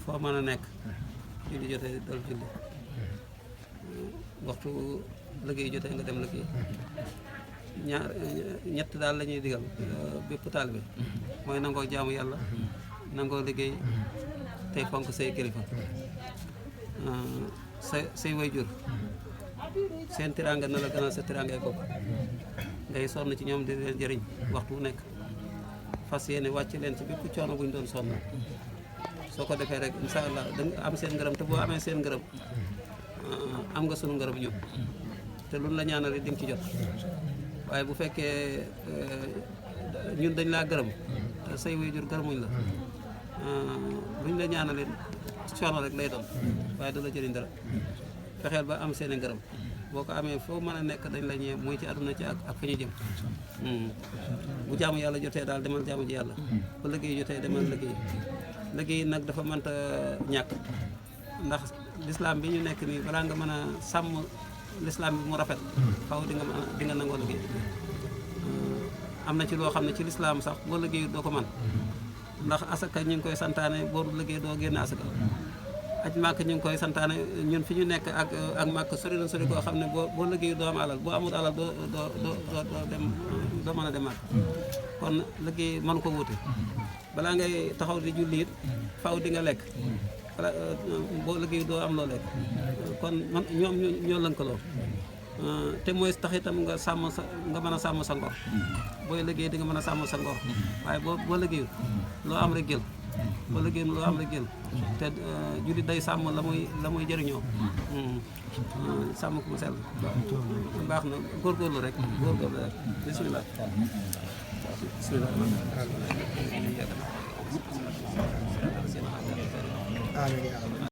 foo mën a nekk julli jotee dal julli waxtu liggéey jotee nga dem liggéey ñett daal la ñuy digal bépp taalibe mooy nangoo jaamu yàlla nangoo liggéey tey fonk say kilifa say waajur seen tiraanga na la gënal sa tiraangay bopp ngay sonn ci ñoom di leen jëriñ waxtu wu nekk fas yéene wàcc leen ci bépp coono bu ñu doon sonn soo ko defee rek incha allah da nga am seen ngërëm te boo amee seen ngërëm am nga sunu ngërëm ñun te luñ la ñaanal di nga ci jot waaye bu fekkee ñun dañ laa gërëm te say waajur gërëmuñ la luñ la ñaanalee coono rek lay doon waaye du la jëriñ dara fexeel ba am seen i ngërëm boo ko amee foo mën a nekk dañ la ñëw muy ci àdduna ci ak fa ñu jëm bu jaamu yàlla jotee daal demal jaamu ji yàlla bu liggéey jotee demal liggéey nag dafa mënta ñàkk ndax lislaam bi ñu nekk nii balaa nga mën a sàmm lislaam bi mu rafet faw di nga nangoo liggéey am na ci loo xam ne ci lislaam sax boo liggéey doo ko mën ndax asaka ñu ngi koy santaane boo liggéey doo génne asaka aj màkk ñu ngi koy santaane ñun fi ñu nekk ak màkk sori na sori koo xam ne boo liggéey doo am alal boo amul alal doo mën a dem màkk kon liggéey mënu ko wuute balaa ngay taxaw di julli it faw di nga lekk boo liggéey doo am loo lekk kon ñoom ñoo lënkaloo te mooy tax itam nga mën a sàmm sa ngor booy liggéey di nga mën a sàmm sa ngor waaye boo liggéeyul loo am rek jël boo liggéeyul loo am rek jël te jullit day sàmm la muy jëriñoo sàmm ko mu sell baax na góorgóorlu rek bismillah amiin